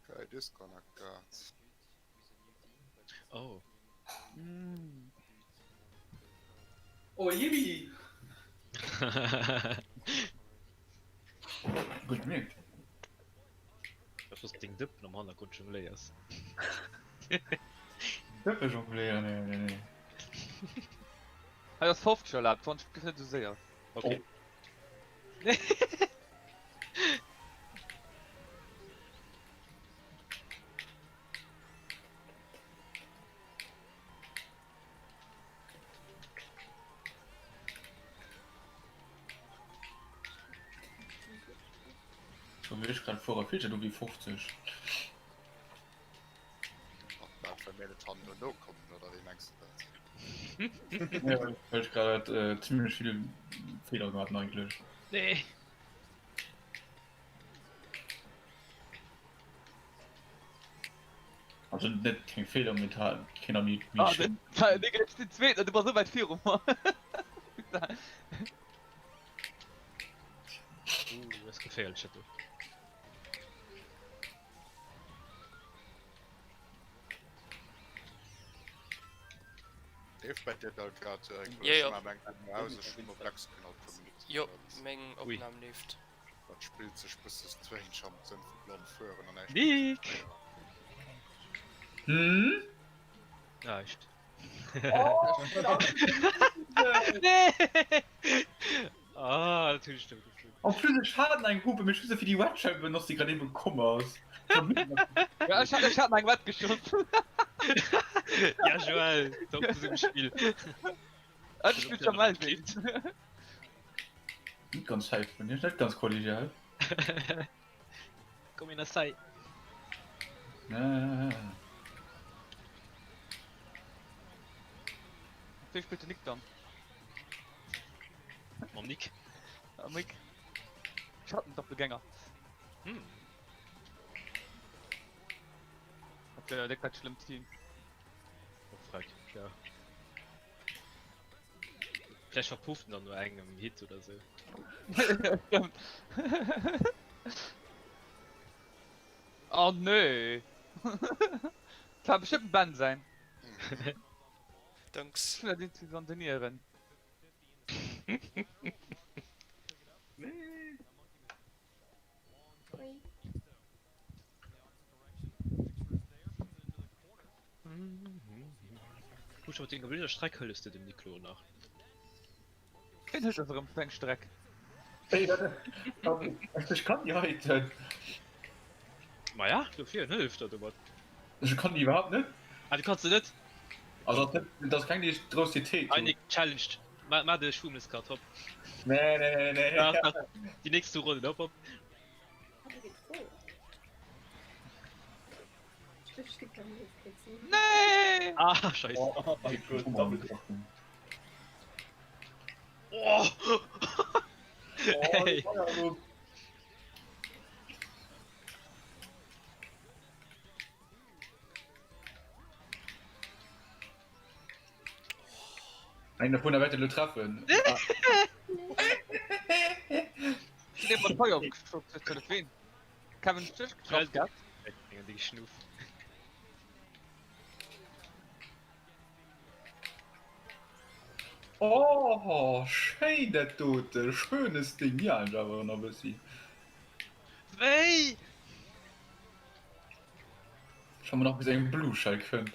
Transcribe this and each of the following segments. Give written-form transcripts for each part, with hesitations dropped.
Okay, disconnected. Oh. Oh jibbi! Gutt gemierkt. Ech wosst deng Dëppen am Hannergrond jongléiers. Dëppe jongléieren, nee, nee, nee. Hei ass 50 erlaabt, 20 gëtt net esou séier. Okay. Sou wéi ech grad fuere fillt dat u wéi 50. Wat well mir net hannendrun nokommen oder wéi mengs de dat? Nee, well ech grad zimlech vill Feeler gemaach hunn eigentlech. Nee. Also net keng Feeler mee keen am Ah, den, den, den zweeten, du bass sou wäit viru mer. Uh, dat ass geféierlech dat do. Leeft bei dir da grad Jo, jo. Jo, Jo, meng Opnahm leeft. Dat spillt sech bësse strange am Sënn vu blond fueren an näischt. Nick! Hm? Näischt. Nee! Ah, dat hunn ech net gefuer. En plus ech hat eng Hupe, mee ech hu se fir déi Red Shell benotzt déi grad eben komm ass. Ja, ech hat, ech hat eng Red geschoss. Ja, Joël, top Zesummespill. Ech spillt schon mal wéi. Net ganz safe vun iech, net ganz kollegial. Komm in Assai. Ja. Wéi spillt den Nick dann? Mam Nick. Mam Nick. Schattendoppelgänger. Hm. Dat wär jo dat schlëmmt Team. Oh, freck, ja. Vläicht verpufft en dann no engem Hit oder sou. Stimmt. Oh nö. Dat war bestimmt den Ben sein. Danks. Schwer den ze sandenieren. Nee. Ui. Husch op denger blöder Streck hëlles de dem Nico nach. Ween huet erëm fir eng Streck? Hey, dat, dat, ech kann déi heiten. Maja, dofir hëllef der domat. Ech kann déi iwwerhaapt net. Ah, du kanns se net? Also dat, dat ass keng déi ech grouss Tät Hei Nick, challenged. Ma, ma de Schwummescut, hopp. Nee, nee, nee, nee. Dach, dach. Déi nächst Ronn, hopp, hopp. Nee! Ah, scheiße. Oh, Oh! Hey. Eng dovunner wäert elo treffen. Kevin Stich getroffen gehabt. Dee Schnuff. Oh, schéin dat dote, schönes Ding, ja ech awer nach bëssi. Wéi? Schauen wir nach bis eng Blue Shell kënnt.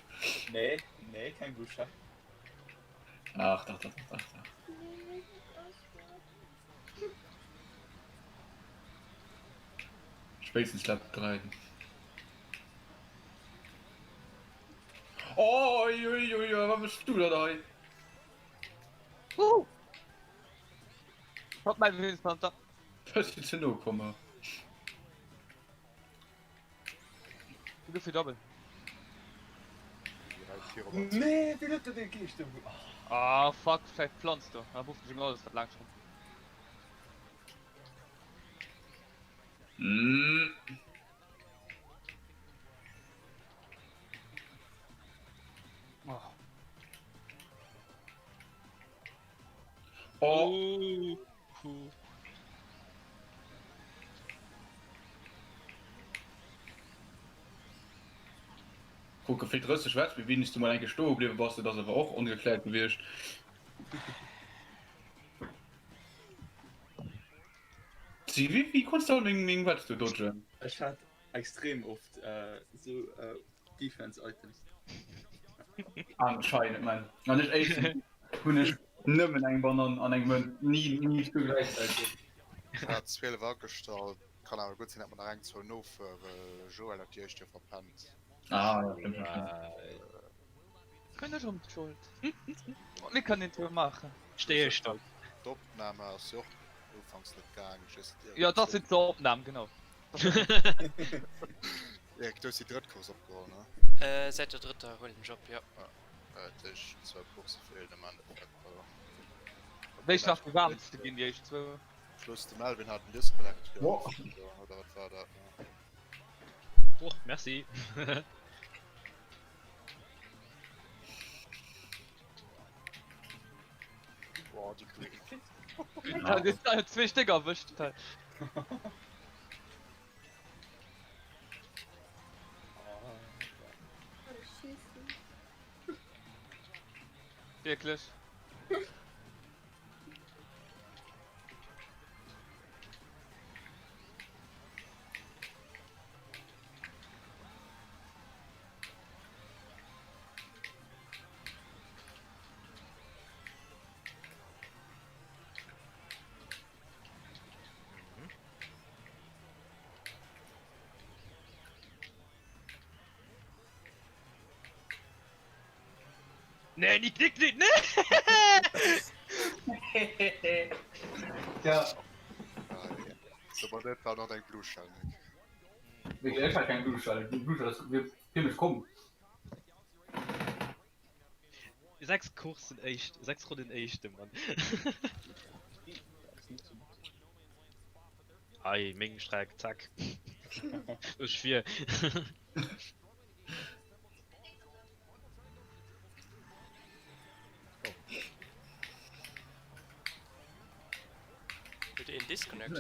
Nee, nee, keng Blue Shell. Ach, dach, dach, dach, dach, dach. Spéitstens Lap 3. Oh, ui, ui, ui, wat méchs du da hei? Uh! Hopp, mein Willenspanther. Bëssi ze no komme. Du fir Double. Nee, wéi huet den Geescht do? Ah fuck, vläicht Pflanz do. Ah, 50 Minuten, das wat laang schon. Mm. Oh. Oh. Oh. Krut gefillt 30 Watts, mee wéini s du mol eng Kéier stoe bliwwe bass, dat ass awer och ongekläert gewiescht. Si, wéi, wéi konns du all meng, meng Watts do dodgen? Ech hat extrem oft sou Defense Items. Anscheinend, man. An ech éischten hunn ech nëmmen eng Banann an eng Mënz, ni, ni zwou gläichzäiteg. Ech hat 12 agestallt, kann awer gutt sinn dat mer nach eng zwou nofuere well Joël hat déi éischt jo verpennt. Ah ja, stimmt, stimmt, stimmt. Bin ech erëm d'Schold? Mir kënnen een Tour maachen. Déi éischt dann. D'Opnam ass jo och ufanks net gaang, ech weess net. Jo, dat sinn d'Opnam, genau. Eric, du hues déi drëtt Course opgeholl, ne? Säit der drëtter huelen ech op, jo. Ja, déi éischt zwou Coursse feelen am Endeffekt, voilà. Déi éischt nach déi waarmste ginn, déi éischt zwou. Plus de Melvin hat en Disconnect gehat, oder wat war dat? Oh, merci. Boah, déi Green. Ja, zwee Stéck erwëscht. Wierklech? Nee, niet, niet, niet, nee! Ja. So, aber dat war noch eng Blue Shell, Nick. Wierklech, ech hat keng Blue Shell. Déi Blue Shell ass fir mech komm. 6 Coursen éischt, 6 Ronnen éischte, Mann. Ei, meng Streck, zack. Ech fier. Huet een Disconnect?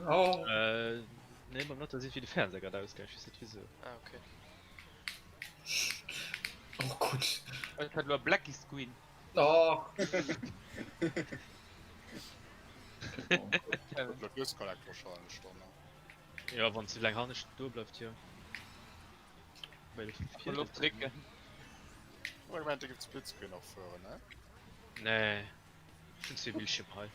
Oh. Äh, nee, beim Lotta sieht wie de Fernseher grad ausgaang, ich weess net wieso. Ah, okay. Oh Gott. Ech hat lo e Blacky Screen. Oh. Lo Disconnect wahrscheinlech dann, ne? Ja, wann ze laang hannescht do bleift, jo. Voll op drécken. Oh, ich meinte, gibt Splitscreen och fueren, ne? Nee. Ech hunn zwee Bildschierm hei.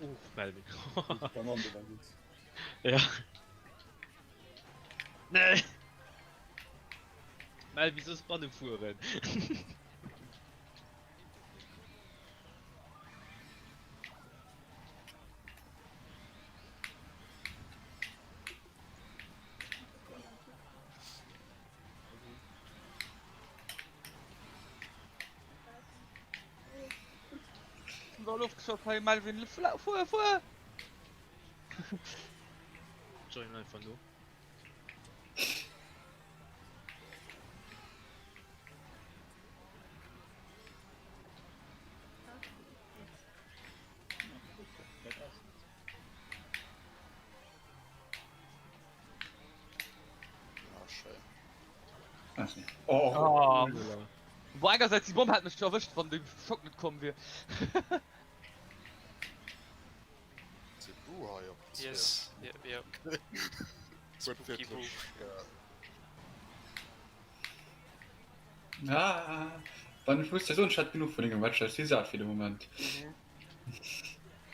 Oh, Melvin. Banane war gutt. Ja. Nee. Melvin, soss Banne fueren. Hey Melvin, fuer, fuer! Join einfach no. Oh. Oh. Boah, engersäits die Bomb hat mech erwëscht, wann de Schock net komm wier. Yes, yeah, yeah. Spooky Boo. Ah, wann ech muss soen, ech hat genuch vun dengem Match, ech si sat fir de Moment.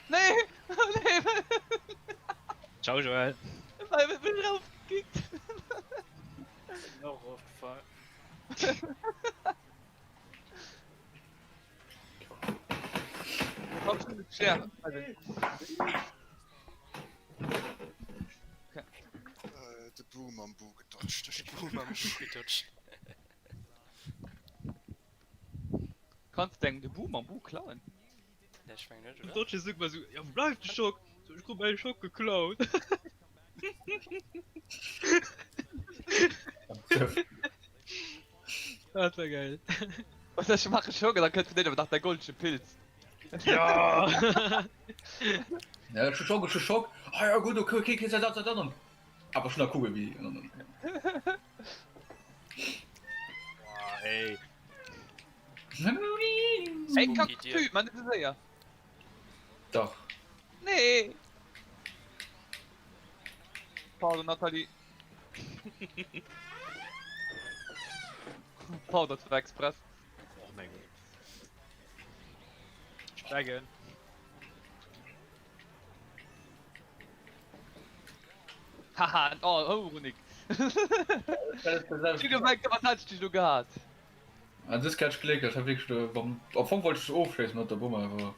Nee! Nee! Ciao Joël! Well bin raufgekickt. Bin och erofgefall. De Boo mam Boo gedutscht. De Boo mam Boo gedutscht. Kanns de engem de Boo mam Boo klauen? Nee, ech meng net, oder? Dodge sot mer sou, ja wou bleift de Schock? So, ech krut mäi Schock geklaut. Dat war geil. Oder ech maache Schock an da kënnt vun deenen awer nach der goldege Pilz. Ja! Ja, ech hu Schock, ech hu Schock. Ah ja, gutt, okay, okay, okay, dat, dat, dat. Awer schon der Kugel wéi. Boah, ey. Ey, kack Typ, man, net esou séier. Dach. Nee! Pardon, Nathalie. Pardon, dat war express. Oh mein Gott. Steigen. Haha, oh, oh, Runik. Du gemerkt, wat hat dich du gehabt? Ah, das kann ich Gléck, ich hab wirklich, äh, am Anfang wollte ich ofschéissen mat der Bumm, awer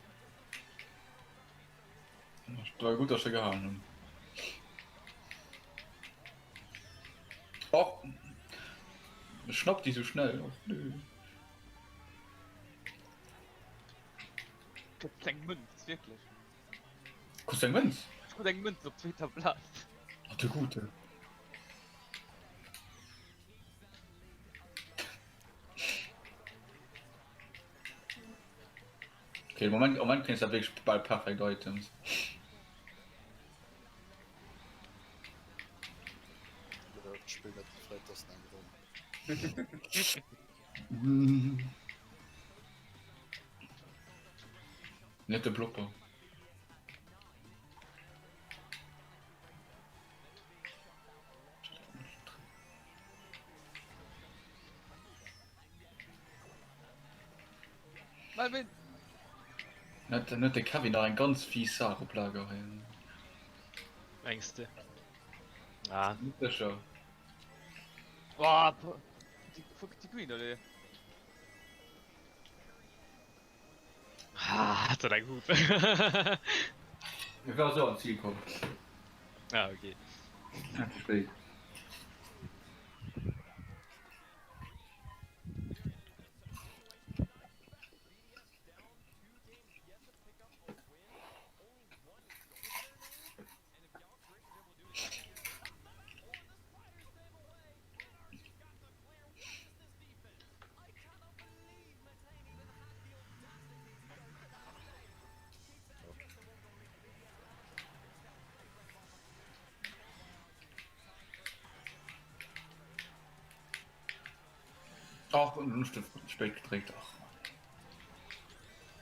war gut, dass ich se gehauen hunn. Och, schnappt déi sou schnell. Och, nö. Gëtt eng Münz, wierklech. Krus du eng Münz? Ech krut eng Münz op zweeter Plaz. Ach du Gute. Okay, Moment, Moment kriegst du wirklich bald perfekt Items. Spill net gefreet, dass eng Ronn. Net de Blopper. Dann huet de Kevin nach eng ganz fies Saach op Lager hei. Mengs de? Ah. Net sécher. Boah, fuck die Queen, oder? Ah, hat er eng Hupe. Ech war esou an d'Zil komm. Ah, okay. Ze spéit. Ach, und dann hast du spät gedreht. Ach.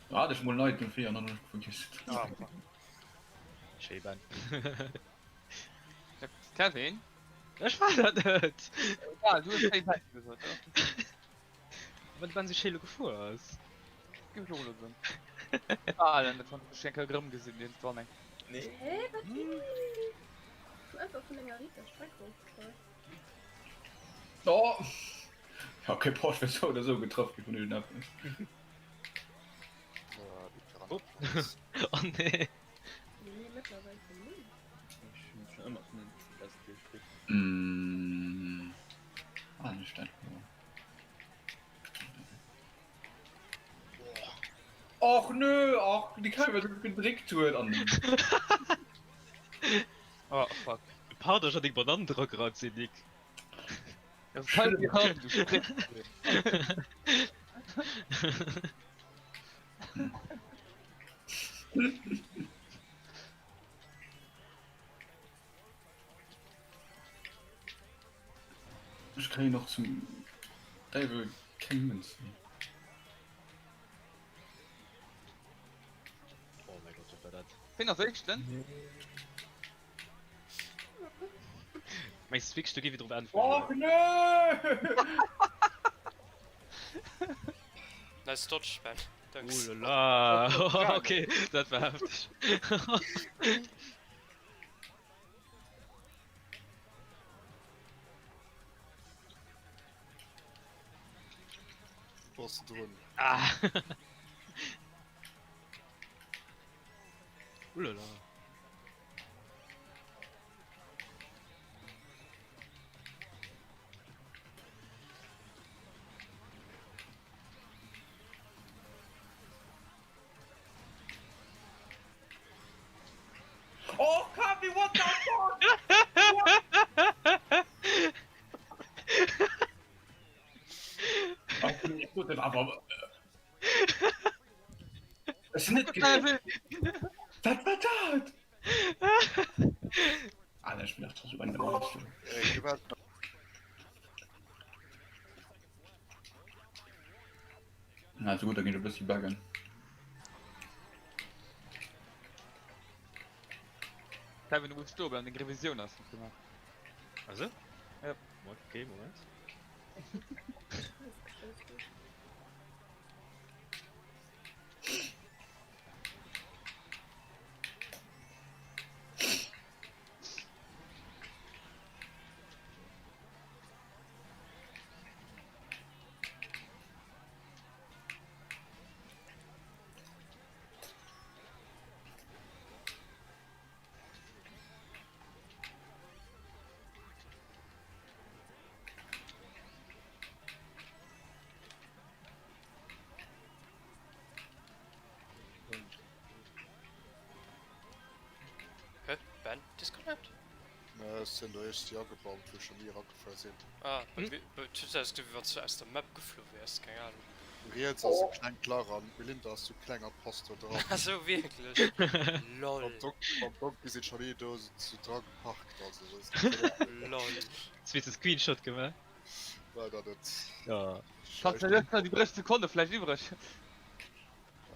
Da hatte ich mal einen Item 4 und dann hab ich vergessen. Ah, Schéi Ben. Kevin? Ech war dat net! Ja, du hues schéi Ben gesot, ja. Well de Ben sou schéi lo gefuer ass. Gib ech och elo sinn. Ah, dann dat ech eng Kéier erëm gesinn, iergendwann eng. Nee. Hä, wat? Ech hu einfach vun enger riiter Streck ofgefall. Oh! Ja, okay, boah, ich wär sou oder sou getraff gi vun iergendeppes. Oh, oh nee. Nee, mëttlerweil vun Null. Ech hunn schon ëmmer d'Mënz best gekritt. Mm. Ah, nicht einfach. Och nö, och déi Kei wat gedréckt huet an. Oh fuck. Pardon, ech hat deng Banann dra gerannt, Cynic. Ja, fall dir an, du Spritz. Ech kréien och zum Däiwel keng Mënz méi. Oh mein Gott, wat war dat? Ween ass éischten? Mengs du wierklech, do géif ee drop äntweren? Och nö! Nice dodge, Ben. Thanks. Oh la la, okay, dat war hefteg. Bass du drun? Ah. Ulala. Oh Kabi, what the fuck? What? Ech sinn net gestuerwen. Wat war dat? Ah, ech bin nach so Ey, Na, so gut, da ginn ech e bëssi baggen. Kevin, du muss stoe bleiwen, deng Revisioun ass net gemaach. Also? Ja. Okay, Moment. Hä? Ben? Disconnect? Ech sinn do iergendwéi agebaut, wou ech schon ni eragefuer sinn. Ah, bei mir, bei, et huet ausgesinn, wéi wann s du aus der Map geflu wäers, keng Ahnung. Riets ass e klengt Lach an d'Melinda ass sou kleng a passt do dran. Ah sou, wierklech? Lol. Mam Doc, mam Donkey sinn schon ee do sou dra geparkt, also dat ass Lol. Zweete Screenshot gemaach. Leider net. Ja. Kannst du just nach déi 30 Sekonne vläicht iwwreg?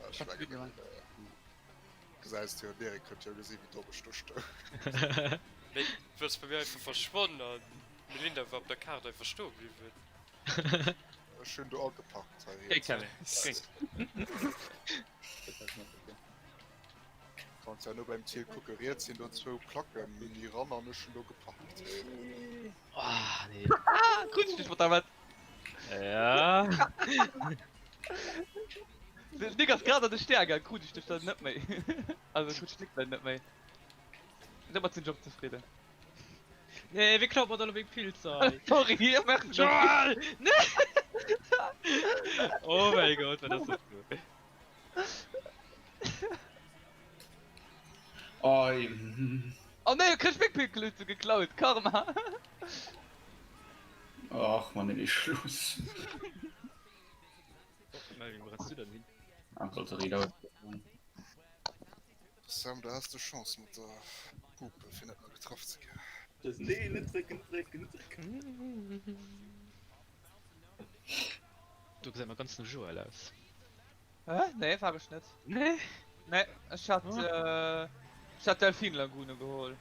Ech mengen, gesäis du jo, den Eric huet jo gesi wéi domm ech do stoung. Mee du ass bei mir einfach verschwonn an d'Melinda war op der Kaart einfach stoe bliwwen. Ech hunn do ageparkt hei Géi riets. Kevin, géi. Kanns ja no beim Ziel kucke, riets sinn do zwou Placken, mini ran an ech hunn do geparkt. Ah, nee. Ah, krut ech dech mat der Wett. Ja. Den Nick ass grad an de Stär gaang, krut ech dech dann net méi. Also krut ech Nick dann net méi. Domat sinn ech och zefridden. Nee, wéi klaut mer dann op eng Pilz hei? Sorry, merci. Joel! Nee! Oh mäi Gott, wat ass dat do? Oi. Oh nee, kritt meng Pilze geklaut, Karma. Ach man, nee, Schluss. Melvin, wo rennst du denn hin? Ach, sollte Reload. Sam, du has de Chance mat der Hupe fir net méi getraff ze ginn. Nee, net drécken, net drécken, net drécken. Du gesäit mer ganz no Joël aus. Hä? Nee, war ech net. Nee? Nee, ech hat, ech hat Delfinlagune geholl.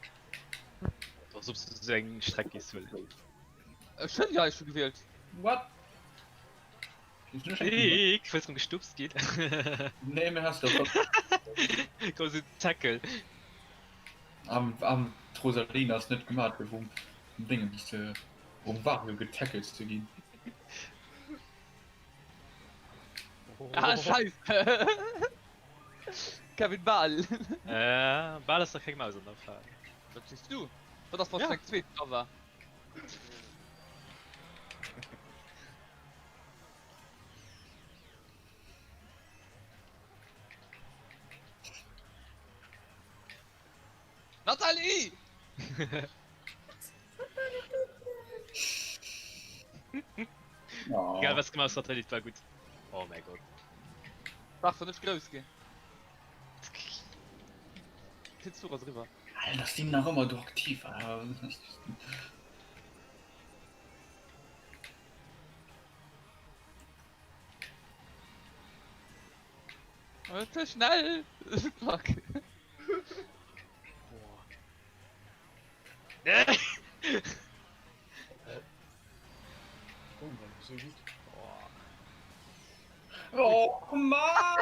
Als ob du sou eng Streck géifs huelen. Ech hunn déi hei scho gewielt. What? Nick, wëlls rem gestupst ginn? Nee, mir has dat. Komm sou Tackle. Am am d'Rosalina ass net gemat fir vum Dingens ze vum Wario getackelt ze ginn. Ah scheiss. Kevin bal. Äh, bal ass nach keng Maus an der Fal. Dat sees du. Wat ass wann eng zweet dra war? Nathalie! Egal was gemacht Nathalie, war gut. Oh mein Gott. Darf doch net grouss ginn. Den Zuch ass eriwwer. Alter, ass déi nach ëmmer do aktiv? Ze schnell! Fuck. Oh, so gut. Och Mann!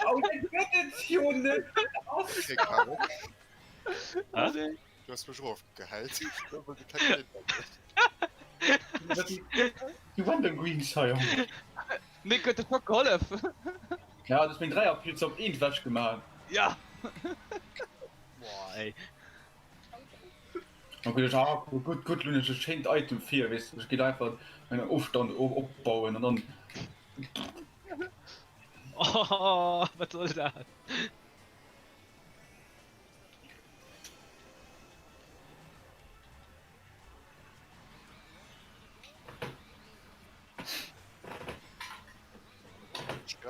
Oh, dat gëtt et jo net! Okay, Caro. Hä? Du hast mech erofgehäit. Du Random Greens hei. Nick huet de Schock gehollef. Ja, du hues meng Dräierpilz op eent wech gemaach. Ja. Boah, ey. Ok, ech ah, gutt, gutt, lo hunn ech e schéint Item fir, weess de, ech geet einfach en Ofstand opbauen an dann. Oh, wat soll dat?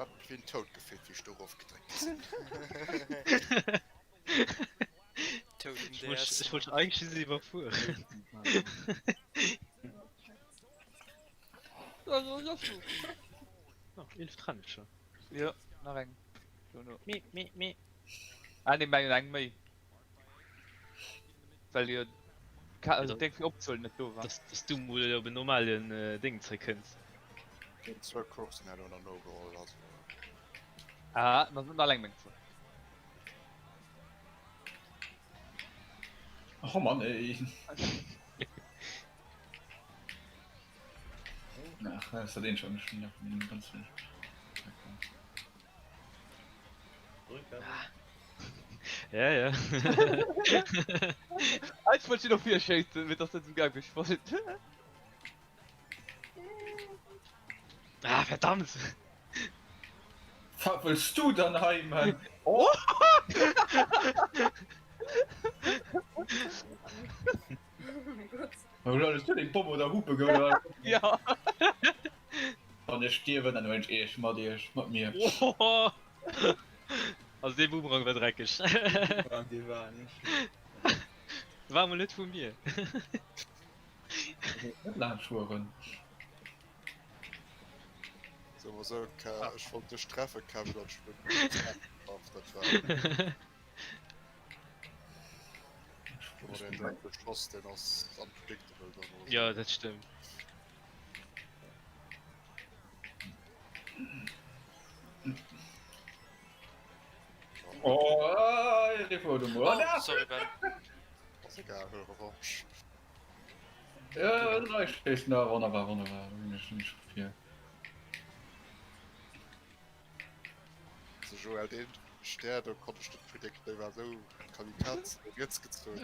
grad wéi en Toad gefillt, wéi ech do erofgedréckt sinn. Toad in Ech the wollt ass. ech wollt eigentlech just iwwerfueren. Oh, 11 Trännecher. Jo, nach eng. Dono. Mi, mi, mi. Ah nee, mengen eng méi. Well jo Ka also Deng fir opzehuelen net do war. Dass, dass du mol op en normalen äh, Ding zréckkënns. Déi zwou Coursen hat nach nogeholl, also. Ah, dat sinn alleng meng zwou. Oh Mann, ey. Ach, das ist dat schon schon ganz Ja, ja. Ah, ich wollte noch vier schéissen, mit dass dat sou geil wéi wollt. Ah, verdammt! Wat wëlls du dann hei, Mann? Oh! Oh mein Gott. Hues du deng Bomm oder Hupe geholl oder? Ja. Wann ech stierwen, dann huelen ech iech mat iech mat mir. Oh. Also dee Boomerang war dreckeg. Boomerang, dee war nicht schlecht. War mol net vu mir. Net laang fueren. Soe mer sou, ech wollt dech treffen, Kevin, an ech hunn net getraff. Dat war. Schoss den ass unpredictable dann oder Ja, dat stëmmt. Oh, Oh, sorry Ben. Ass egal, huel Revanche. Ja, na, wonnerbar, wonnerbar. Bin ich nicht viel. Also Joël, deen Stär do konnt ech net predicten, dee war esou Kamikaze no riets gezunn.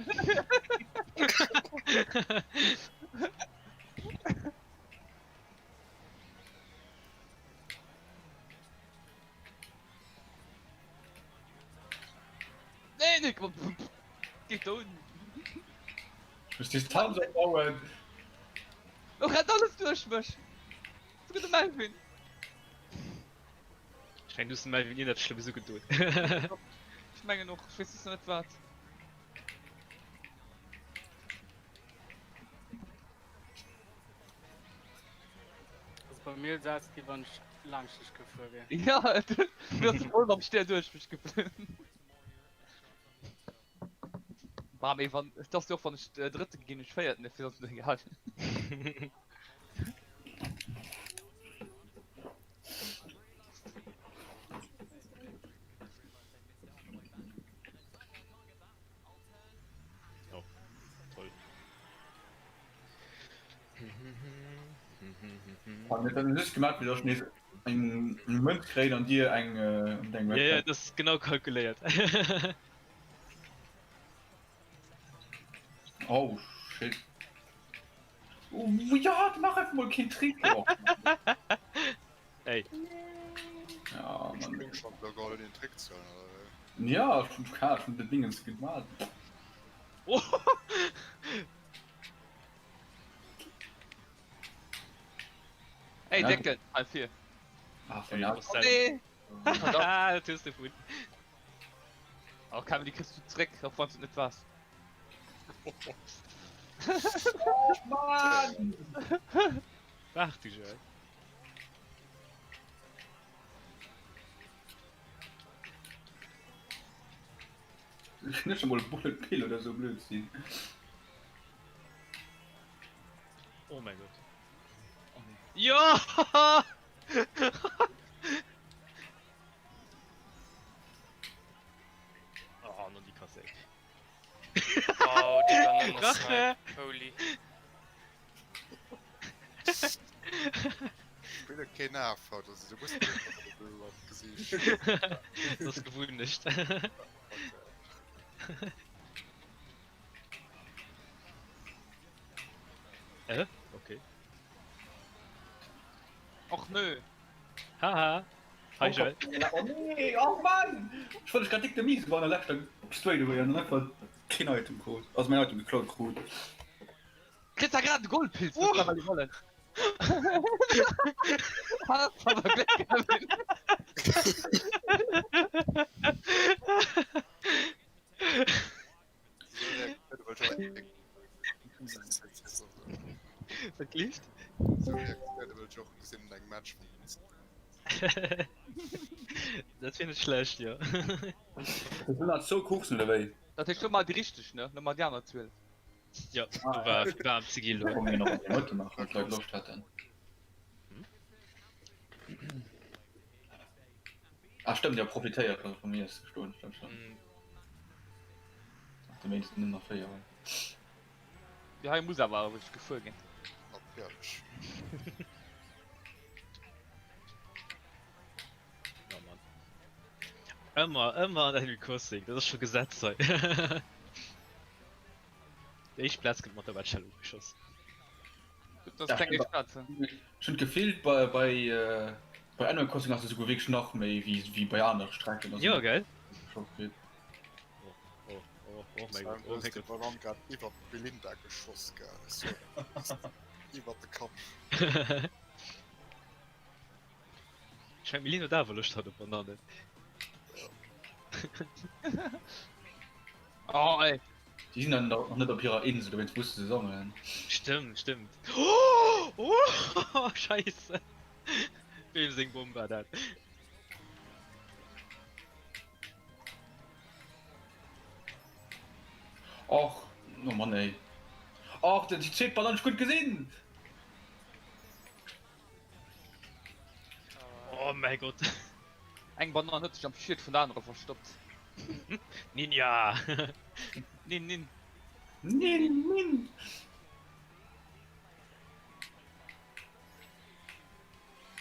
Nee, nee, komm. Geht do un. Ich muss Distanz opbauen. Lo rennt alles duerch mech. Souguer de Melvin. Ech mengen du hues dem Melvin iergendepes Schlëmmes ugedoen. Ech mengen och, ech weess just nach net wat. Also bei mir saß gi wann ech laanscht dech gefuer wier. Ja, du ass voll mam Stär duerch mech geflunn. Bah, mee wann, et ass jo och wann ech Drëtte ginn, ech Véierten, dofir ass et egal. Oh, toll. An et dann just gemacht, wéi ech nees eng Mënz kréien an dir eng äh, deng Ja, ja, das ist genau kalkuléiert. Oh shit. Oh, ja, mach einfach mal kein Trick. Oh. Ey. Ja, Ich Mann. bin schon da gerade den Trick zu holen, oder? Ja, schon klar, schon den Dingens gemacht. Oh. Ey, Ja. Deckel, hei vir. Ah, Ey, von was Oh, denn? nee. Ah, dat hues du vun. Oh, Kevin, déi kriss du zréck, och wann s du et net waars. Mann! Waart du, Joël. Net schon mal Bullet Bill oder so Blödsinn. Oh mein Gott. Ja! Oh, noch die Kasse. Wow, déi Banane Rache! Snipe. Holy. Spille keen AV, also du musst nicht am Gesicht. Das ist gewunnecht. Äh? Okay. Och nö. Haha. Hi Joel. Oh nee, oh Mann! Ich wollte gerade dick der Mies war an der letzter Straight away an einfach kein Item krut. Also mein Item geklaut krut. Kriss da grad de Goldpilz, oh. Weil die wollen. Hast aber Glück, Kevin. Wat gleeft? Dat wier net schlecht, jo. Dat sinn nach zwou Coursen oder wéi? Dat heescht lo mol déi richteg, ne? Lo mol déi aner 12. Jo, do war waarm ze gi lo. Komm mir nach op heute machen, wann d'Leit Loscht hätten. Ah stëmmt, jo profitéiert also vu mir ass gestoen, stëmmt schon. Ach, de wéinsten nëmmen nach 4 hei. Déi hei muss awer richteg gefuer ginn. Natierlech. Oh Mann. Ëmmer, ëmmer an Animal Crossing, dat ass scho Gesetz hei. Déi éischt Plaz gëtt mat der Wetschell ofgeschoss. Dat ass keng éischt Plaz. Ech hunn d'Gefill bei bei bei Animal Crossing ass et esouguer wierklech nach méi wéi wéi bei anere Strecken. Also, Jo, gell? scho vill. Oh, oh, oh, oh mäi Gott, oh Du hues mäi de Gott. Ballon grad iwwer d'Belinda geschoss, gell? So, iwwer de Kapp. Ech mengen d'Melina huet awer Loscht haut op Bananen. Oh ey. Déi sinn dann nach net op hirer Insel, dowéinst musse se sammelen. Stëmmt, stëmmt. Oh, oh, Scheisse. Wem seng Bomm war dat? Och, oh Mann ey. Och, déi zweet Banann ech gutt gesinn! Oh mäi Gott. Eng Banann huet sech am Schiet vun der anerer verstoppt. Ninja! Nin nin. Nin nin.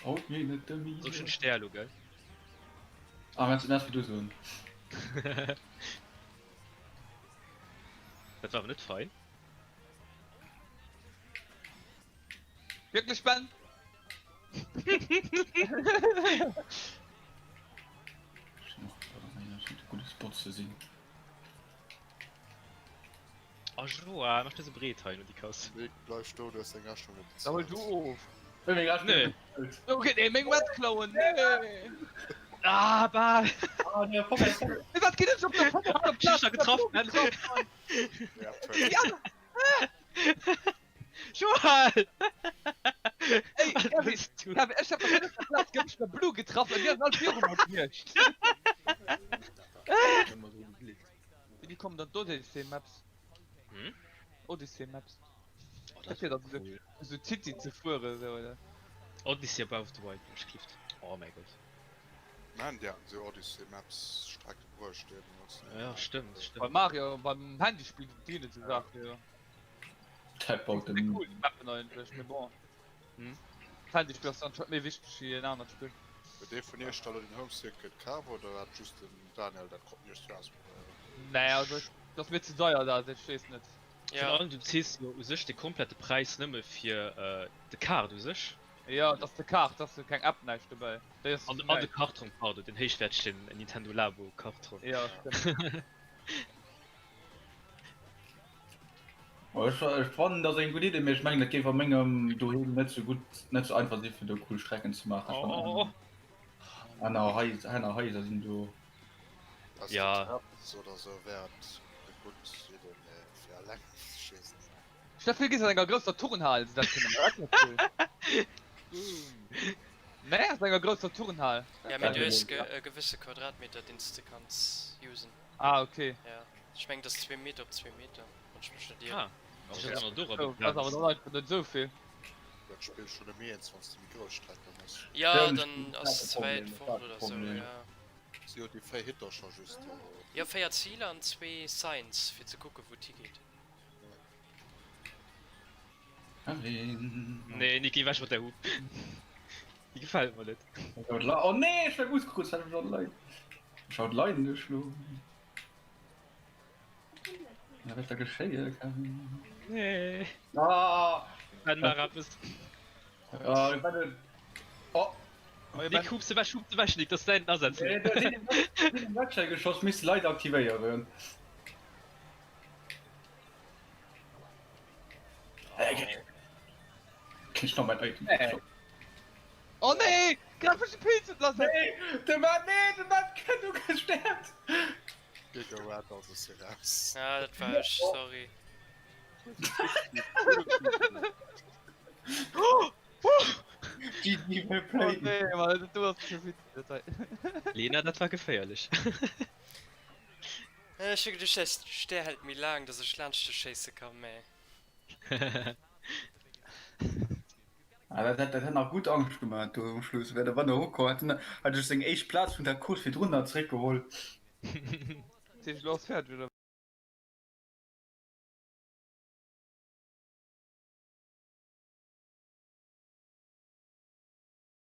Haut mir net de Soll ech den Stär elo, gell? Ah, meinst du, das wie du soen? Dat war awer net fein. Wierklech Ben? Gudde Spot ze sinn. Oh Joa, mach net esou breet hei no déi Kass. Nick, bleif do, du hues deng Rechnung net Da hol bezuelt. du of. Nee. Okay, nee, meng Wett klauen, nee. Ah, bal! Ah, nee, voll, voll. Nee, wat geet op der op der Plaz getraff, Ben. Ja, Ja, Joa! Ey, Was Kevin, bist du? Kevin, ech hab op der Plaz gëmmt der Blue getraff an dir all viru mer gewiescht. Wéini kommen dann d'Odyssey Maps? Hm? Odyssey Maps. Oh, Dat wier dann esou cool. esou City ze fueren esou oder? Odyssey Above the Wild Bush Clift. Oh mäi Gott. Man, déi haten sou Odyssey Maps Strecke bruecht deemools. Ja, stimmt, Bei stimmt. Mario beim Handyspill ginn et esou Saachen jo. Tap baut Déi den. cool déi Mappen eigentlech, mee bon. Hm? D'Handyspill ass anscheinend méi wichteg wéi en anert Spill. Huet ee vun iech da lo den Home Circuit kaf oder hat just den Daniel dat krut iech zu ausprobéieren? Nee, also ech, dat ass mir ze deier dat, ech weess net. Virun Ja. allem du zees jo u sech de komplette Präis nëmme fir de Kaart u sech. Jo, et ass de Kaart, et ass jo keng App näischt dobäi. Déi ass An an de Kartong, pardon, den héichwäertegen Nintendo Labo Kartong. Jo, stëmmt. Ech fannen dat ass eng gutt Idee, mee ech mengen dat géif a mengem Doheem net sou gutt, net sou einfach si fir do cool Strecken ze maachen. Ech fannen aner Hais, aner Haiser sinn do. Aus Ja. der Terrass oder sou wär et eng gutt Idee, mee fir eleng, ech weess net. Stell vir du gees an enger grousser Turnhal, dat kënne mer, dat wär cool. Nee, aus enger grousser Turnhal. Ja, mee du hues e gewësse Quadratmeter deen s de kanns usen. Ah, okay. Ja, ech mengen dat ass zwee Meter op zwee Meter, wann ech mech net ieren. Ah, dat ass awer Oh, dat ass awer dann einfach net esou vill. Dat Spill schon ëm eens, wann s de méi grouss Strecken hues. Ja, Stimmt, dann dat ass ass et ze wäit Problem, fort dat oder ass sou, Problem. ja. Si huet déi 4 Hitter scho just. Jo, 4 Ziler an zwee Signs, fir ze kucken, wou et higeet. Karin. Nee, Niki, ewech mat där Hup. Déi gefält mer net. Oh nee, ech war ausgerutscht, hat mech an d'Lein. Ech hat d'Lein geschloen. Na, wat da geschéie, Karin? Nee. Ah! Ben, maach eppes. Ah, ich werde. Oh! Nick, hups ewech, hups ewech, Nick, dat ass däin Asaz. Nee, da sinn den Website geschoss, misst Leit aktivéieren. Krieg noch mein Item. Oh nee! Grad wou ech de Pilz huet lass. Nee, de Matt, nee, de Matt kënnt ugestäerpt. Giga Rat also si raus. Ah, dat war ech, sorry. GG, well Oh played. nee, Mann, dat do ass scho witzeg, dat hei. Lena, dat war geféierlech. Ech hu geduecht, däi Stär hält méi laang, dass ech laanscht dech schéisse kann, mä. Ah, dat hätt dat hätt nach gutt Angscht gemaach do um Schluss. Wär de Wanne erukomm, hätt en hätt ech seng éischt Plaz vun der Course virdrun nach zeréckgeholl. Dat heescht, elo ass fäerdeg, oder?